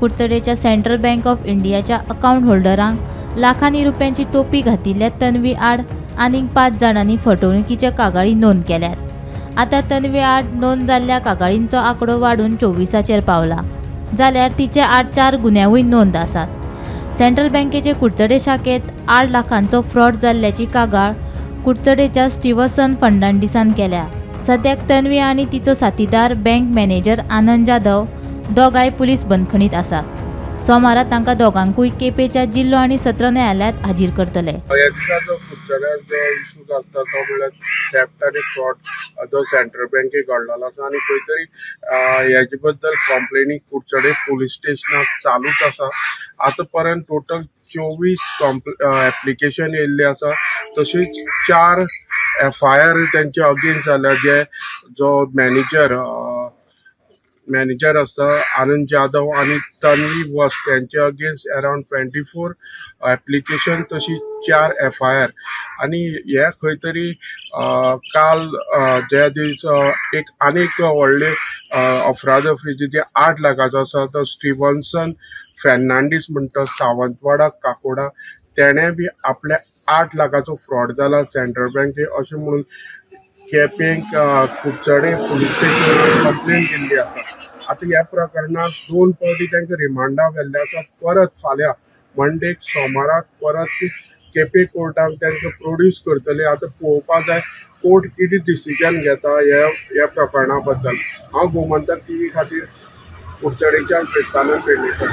कुडचडेच्या central bank of इंडियाच्या account होल्डरांक लाखांनी रुपयांची टोपी घातिल्ल्या तन्वी आड आनीक 5 जाणांनी फटवणुकीच्या कागाळी नोंद केल्यात. आतां तन्वी आड नोंद जाल्ल्या कागाळींचो आंकडो वाडून 24चेर पावला, जाल्यार तिचे आड 4 गुन्यांवूय नोंद आसात. सेंट्रल बँकेचे कुडचडे शाखेंत 8 लाखांचो फ्रॉड जाल्ल्याची कागाळ कुडचडेच्या स्टीवसन फर्नांडीसान केल्या. सद्याक तन्वी आनी तिचो साथीदार बँक मॅनेजर आनंद जाधव दोगांय पुलीस बंदखणीत आसात. सोमारा तांकां दोगांकूय केपेंच्या जिल्लो आनी सत्र न्यायालयांत हाजीर करतले. ह्या दिसा जो कुडचड्यार जो इशू आसता तो म्हणल्यार थेफ्ट आनी फ्रॉड जो सेंट्रल बँकेक घडलेलो आसा आनी खंय तरी हेजे बद्दल कंप्लेनी कुडचडे पुलीस स्टेशनाक चालूच आसा. आतां पर्यंत टोटल 24 एप्लिकेशन येयल्ले आसा. तशीच 4 एफआयआर तेंचे अगेन्स्ट जाल्या, जे जो मॅनेजर आसा आनंद जाधव आनी तन्वी वस्त तेंचे अगेन्स्ट अरावंड 24 एप्लिकेशन, तशी 4 एफआयआर. आनी हे खंय तरी काल ज्या दीस एक आनीक व्हडले अफरातफरीची जी 8 लाखाचो आसा, तो स्टिवन्सन फेर्नांडीस म्हणटा, सावंतवाडा काकोडा, तेणें बी आपल्या 8 लाखाचो फ्रॉड जाला सेंट्रल बँके अशें म्हणून केपें कुडचडे पुलीस स्टेशनार कंप्लेन केल्ली आसा. आतां ह्या प्रकरणांत 2 फावटी तांकां रिमांडा व्हेल्ले आसा. परत फाल्यां मंडेक सोमाराक परत केपें कोर्टाक तांकां प्रोड्यूस करतले. आतां पळोवपा जाय कोर्ट कितें डिसिजन घेता ह्या प्रकरणा बद्दल. हांव गोमंतक टीव्ही खातीर कुडचडेच्यान क्रिस्तानंद पेडणेकर.